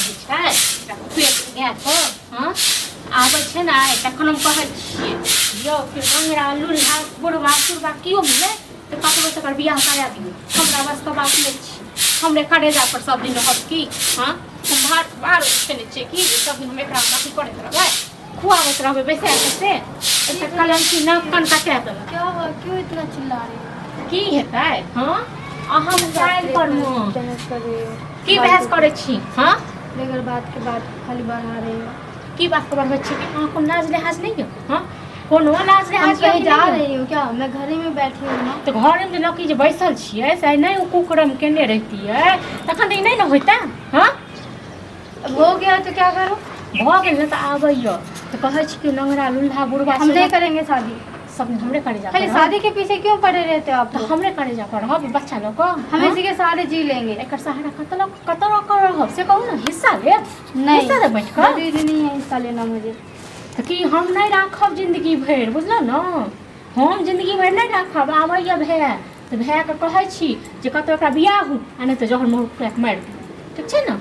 रहै छै एकरा पेट गायके। हँ, आबै छै ने आइ, तखन हम कहै छियै यौ कि लंगड़ा लुल्हा बुढ़वा सुढ़वा केओ मिले तऽ कतबो तकर बियाह करा दियौ, हमरा बसके बात नहि छै। हमरे करेजा पर सब दिन रहत की? हँ, हम भार भार उठेने छियै कि जे सब दिन हम एकरा अथी करैत रहबै, खुआबैत रहबै बैसा कऽ? से एकटा कलंकी नाक कान कटा देलक। क्या हुआ? क्यों इतना चिल्ला रही हो? की हेतै? हँ, अहाँ मोबाइल पर मे बहस कर रही हो। की बहस करै छी? हँ, बगैर बात के बात खाली बढ़ा रही हो। की बात के बढ़बै छी? अहाँ कोनो लाज लिहाज नहि यऽ? हँ, कोनो लाज हम लिहाज कहीं यऽ जा कि नहि? रही हूँ क्या? मैं घर ही में बैठी हूँ ना। तऽ घरमे जे लौकी जे बैसल छियै से नहि ओ कुकरम केने रहितियै तखन तऽ ई नहि ने होइतै। हँ। अब हो गया तो क्या करूँ? भऽ गेल ने तऽ आबैए तऽ कहै छी कि लंगड़ा लुल्हा बुढ़वा हम नहीं करेंगे शादी। सब हमरे करे जा खाली शादी के पीछे क्यों पड़े रहते हो आप तऽ लोग? हमरे करे जा रहब बच्चा लऽ कऽ। हम हँ? इसी के सहारे जी लेंगे। एकर सहारा कतऽ लऽ कतऽ लऽ कऽ रहब से कहू ने, हिस्सा लेब? नहीं। हिस्सा देब बैठ कऽ? जरूरी नहीं है हिस्सा लेना मुझे। तऽ की हम नहि राखब जिन्दगी भरि, बुझलहुँ ने? हम जिन्दगी भरि नहि राखब। आबैए भाय तऽ भायके कहै छी जे कतहु एकरा बियाहू आ नहि तऽ जहर मोहर खुआ कऽ मारि दियौ। ठीक छै ने?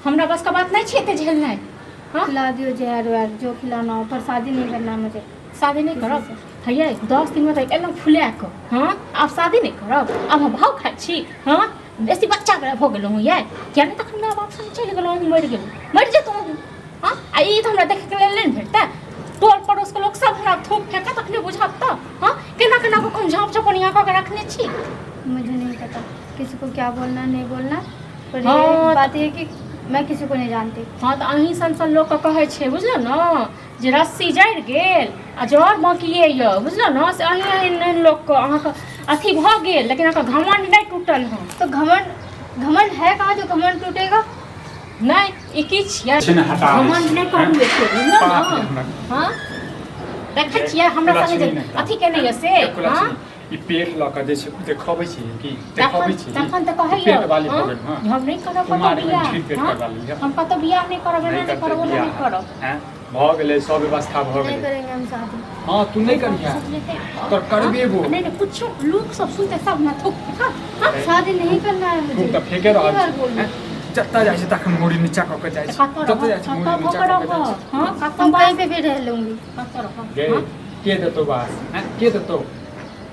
हमरा बसके बात नहि छै एते झेलनाइ। हँ। खिला दियो जहर वहर जो खिलाना हो, पर शादी नहीं करना है मुझे। शादी नहि करब? हैया, 10 दिनमे तऽ एलहुँ फुला कऽ। हँ, आब शादी नहि करब? आब हम भाव खाइ छी? हँ, बेसी बच्चा बला भऽ गेलहुँ ये। किया नहि तखन माय बाप संग चलि गेलहुँ? मरि गेलहुँ, मरि जेतहुँ। हँ, आ ई तऽ हमरा देखैके लेल नहि ने भेटतै। टोल पड़ोसके लोक सब हमरा थूक फेंकत, तखने बुझत तऽ। हँ, केना केना कऽ हम झाँप चपनिया कऽ के रखने छी। मुझे नहीं पता किसी को क्या बोलना, नहीं बोलना, पर हाँ, ये तो- बात ये है कि मैं किसी को नहीं जानती। हँ, तऽ अहीं सन सन लोकके कहै छै, बुझलहुँ ने, जे रस्सी जड़ि गेल आ जड़ बाँकिए यऽ, बुझलहुँ ने? से अहीं एहन एहन लोकके अहाँके अथी भऽ गेल, लेकिन अहाँके घमण्ड नहि टूटल हँ। तो घमंड, घमंड है कहाँ जो घमंड टूटेगा? नहि, ई की छियै? छै ने, हटा दै घमण्ड छियै, नहि करू हैं? एते, बुझलहुँ पाप ने? यै हमरा। हँ, देखै छियै हमरा संगे जे लक्ष्मी नहि। अथी केने यऽ से। एको हँ। लक्ष्मी। ई पेट लऽ कऽ जे छै देखबै छी की देखबै तखन छी? तखन तऽ कहैया पेट वाली हँ, भऽ गेल। हँ। जे हम नहि करब कतौ कुमारी में बियाह। ठीक पेट हँ? करवा लिअ। हम कतौ बियाह नहि करब, एना नहि नहि करतै करब, ओना नहि बियाह। करब। हैं? भऽ गेलै, सब व्यवस्था भऽ नहीं गेलै। करेंगे हम शादी। हँ, तू नहि करिहे। तोर करबे गो। नहि नहि, कुछो लोक सब सुनते सब ने थूक फेकत। हँ? शादी नहीं करना है मुझे। तू तऽ फेके रहल कितनी बार छी। बोलूं? हैं? जतऽ जाइ छै तखन मुड़ी नीचा कऽ के जाइ छै। कतऽ जतऽ रहब? जाइ छै मुड़ी कतऽ भऽ नीचा कऽ कऽ के जाइ रहब? छै। हँ, कतऽ हम बास कहीं पे भी रह लूंगी। कतऽ रहब? गे हँ? के देतौ बास? हैं? के देतौ?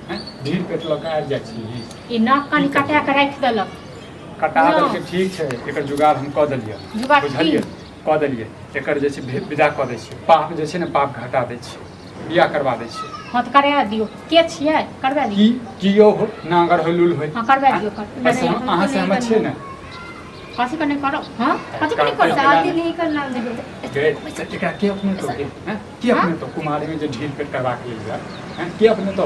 हैं? ढील पेट लऽ कऽ आबि जाइ छी। ई नाक कानी कटा कऽ राखि देलक। कटा नहि। देलकै, ठीक छै, एकर जुगाड़ हम कऽ देलियै। जुगाड़ की? बुझलियै, कऽ देलियै। एकर जे छै विदा कऽ दै छियै। पाप जे छै ने, पाप घटा दै छियै, बियाह करबा दै छियै। हँ, तऽ करा दियौ। के छियै? करबा की दियौ। कियो हो, नांगर हो, लूल होइ। हँ, करबा दियौ, कर ऐसे हम अहाँ से हम छियै ने। कथी के नहि करब? हँ, कथी के नहि करब? शादी नहीं करना मुझे। गे, तऽ एकरा के अपने तो गे? हैं? के अपने तो कुमारी में जे ढील पेट करबा के लेल हैं, के अपने तो?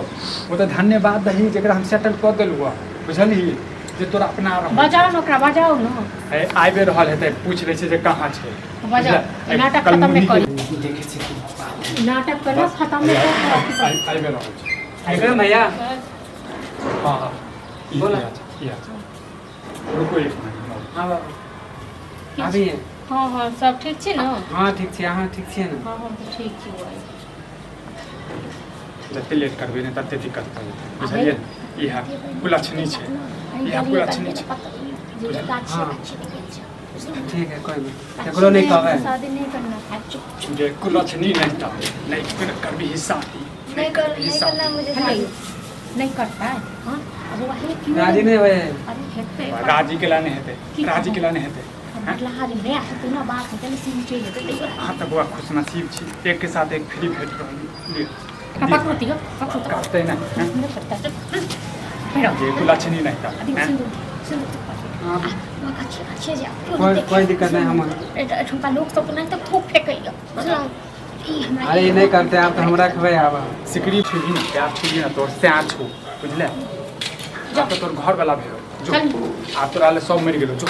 ओ तऽ धन्यवाद दही जेकरा हम सेटल कऽ देलहुँ हँ, बुझलही, जे तोरा अपना रहल। बजाउ ने ओकरा, बजाउ ने। है, आबि रहल हेतै, पूछि लै छै जे कहाँ छै। बजाउ। बुझलह? नाटक खतम नहि करू। देखै छियै की बात। नाटक के ना खतम नहि करू। आबि रहल छै। विक्रम भैया। हाँ हाँ, ई बोला। इएह छै, इएह छै। रुको एक मिनट, हम आबै। हाँ बाबू, अभी हँ हँ, सब ठीक छी ने? हाँ, ठीक छी। अहाँ ठीक छियै ने? हँ, हम तऽ ठीक छी बौआ। जते लेट करबै ने तते दिक्कत भऽ जेतै, बुझलियै? इएह कुलक्षणी छै, इएह कुलक्षणी छै। हाँ। ठीक है, कोई नहीं, केकरो नहीं कहबै। शादी नहीं करना। जे कुलक्षणी नहि तऽ नहि करबी शादी? नहीं कर नहीं करना मुझे शादी। नहि करतै? हँ, आ बौआ हे, क्यों? राजी नहीं होए। अरे हेतै। राजी केला नहि हेतै? राजी केला नहि हेतै? लाज नहि हेतै ने, बात हेतै ने, सीन चलि जेतै तैयो। अहाँ तऽ बौआ खुशनसीब छी, एक के साथ एक फ्री भेट रहल। लिअ। पकड़ू दियौ, पकड़ू तऽ। करतै ने, हैं? नहि करतै, फेर जे कुलक्षणी नहि तऽ दियौ। हैं? सिन्दूर, सिन्दूर। हाँ। अच्छे अच्छे जे कोई कोई दिक्कत नहीं हमर। एठुनका लोक सब नहि तऽ थूक फेकैया, बुझलहुँ? ई हमरा अरे ई नहीं करते, आब तऽ हमरा खेबै आब। सिकरी छुही ने, प्यार छुही ने, तोर सैं छू, बुझले? आब तऽ तोर घर वाला भेल जो। चल। आब तोरा ले सब मरि गेलो, जो।